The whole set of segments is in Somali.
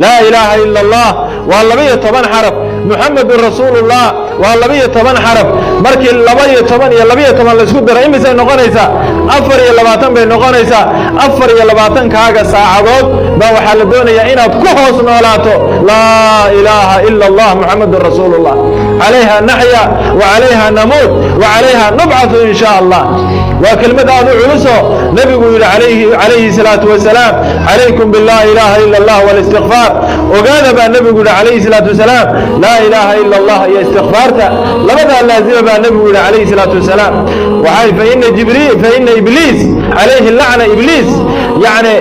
Laa ilaaha ila Allah waa 12 xaraf. Muxamedun rasuulullah waa 12 xaraf. Markii 12 iyo 12 laisku daro, imisay noqonaysaa? 24 bay noqonaysaa. 24-kaaga saacadood baa waxaa la doonayaa inaad ku hoos noolaato laa ilaaha ila Allah, muxamedun rasuulullah. Calayha naxya wa calayha namuut wa calayha nubcatu in shaa Allah. Waa kelmad aad u culuso. Nebigu yidhi calayhi salaatu wasalaam: "Calaykum bilaa ilaaha ila Allah walistikfaar." Ogaada baa nebigu yidhi calayhi salaatu wasalaam, laa ilaaha ila Allah iyo istikfaarta labadaa laazima baa nebigu yidhi calayhi salaatu wasalaam. Waxay faina jibriil, faina ibliis calayhi lacna, ibliis yacni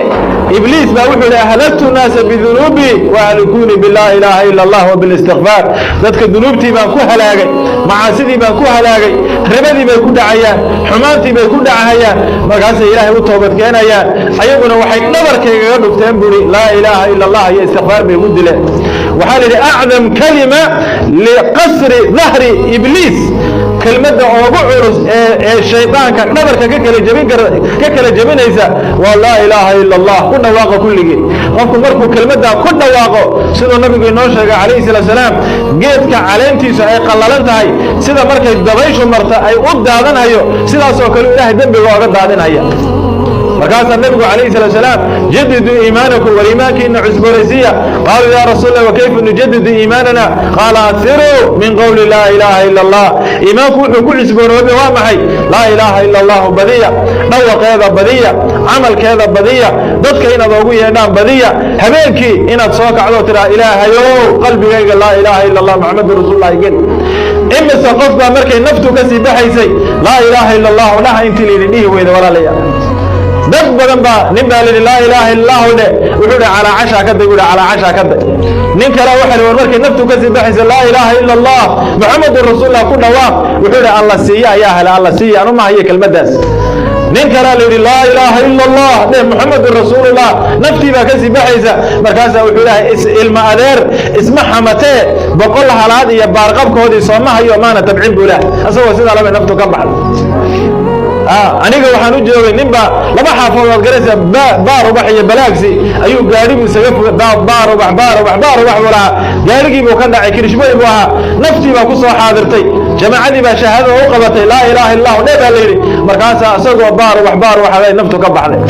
ibliis baa wuxuu yidhi: "Ahlaktu naasa bidunuubi waahlikuuni bilaa ilaaha ila Allah wa bilistikfaar." Dadka dunuubtii baan ku halaagay, macaasidii baan ku halaagay, ribadii bay ku dhacayaan, xumaantii bay ku dhacahayaan, markaasay Ilaahay u toobad keenayaan. Ayaguna waxay dhabarkaygaga dhufteen buuri laa ilaaha ila Allah iyo istikfaar bay ugu dileen. Waxaa la yidhi acdam kalima liqasri dahri ibliis, kelmadda oogu culus ee shaydaanka dhabarka ka kala jebin kara, ka kala jebinaysa, waa laa ilaaha ila Allah. Ku dhawaaqa kulligii. Qofku markuu kelmaddaa ku dhawaaqo, siduu nabigu inoo sheegay calayhi salaatu salaam, geedka caleentiisu ay qallalan tahay, sida markay dabayshu marta ay u daadanhayo, sidaasoo kale Ilaahay dembiga ooga daadinhaya. Markaasaa nabigu calayhi salatu salaam: "Jadiduu iimaanakum," war iimaankiina cusbooraysiya. Qaaluu: "Yaa rasuul Allah, wakayfa nujadidu iimaanana?" Qaala: "Aksiruu min qowli laa ilaaha ila Allah." Iimaanku wuxuu ku cusbooroobay waa maxay? Laa ilaaha ila Allahu badiya, dhawaqeeda badiya, camalkeeda badiya, dadka inaad oogu yeedhaan badiya. Habeenkii inaad soo kacdo tiraa: "Ilaahayow, qalbigayga laa ilaaha ila Allah, Muxamedun rasuulullah gel." Imise qof baa markay naftu ka sii baxaysay laa ilaaha ila Allahu dhaha intii layidhi dhihi weyda? Walaalayaal, dad badan baa, nin baa layidhi: "Laa ilaaha illa Allahu dhe." Wuxuu hi: "Calaa cashaa ka day," buu hi, "calaa cashaa ka day." Nin kale waxa war markay naftu ka sii baxaysa laa ilaaha ila Allah, Muxamedun rasuulullah ku dhawaaq. Wuxuu hi: "Alla siiye ayaa hela, Alla siiye, anu ma hayo kelmaddaas." Nin kalea la yidhi: "Laa ilaaha ila Allah dheh, Muxamedun rasuulullah." Naftii baa kasii baxaysa, markaasaa wuxuu lehay: "Ilma adeer isma xamatee, 100 halaad iyo baarqabkoodii sooma hayo, maana tabcin," buu lehay. Asagoo sidaa laba naftu ka baxday. Aniga waxaan u joogay nin baa laba xaafadood waad garaysaa, Baar Ubax iyo Balaagsi, ayuu gaadhibuu isaga baar ubax, baar ubax, baar ubax buu lahaa. Gaadhigii buu ka dhacay, kirishmadi buu ahaa. Naftii baa ku soo xaadirtay, jamaacadii baa shahaadada u qabatay. "Laa ilaaha illa Allahu dheh," baa la yidhi. Markaasaa isagoo baar ubax, baar ubax, naftu ka baxday.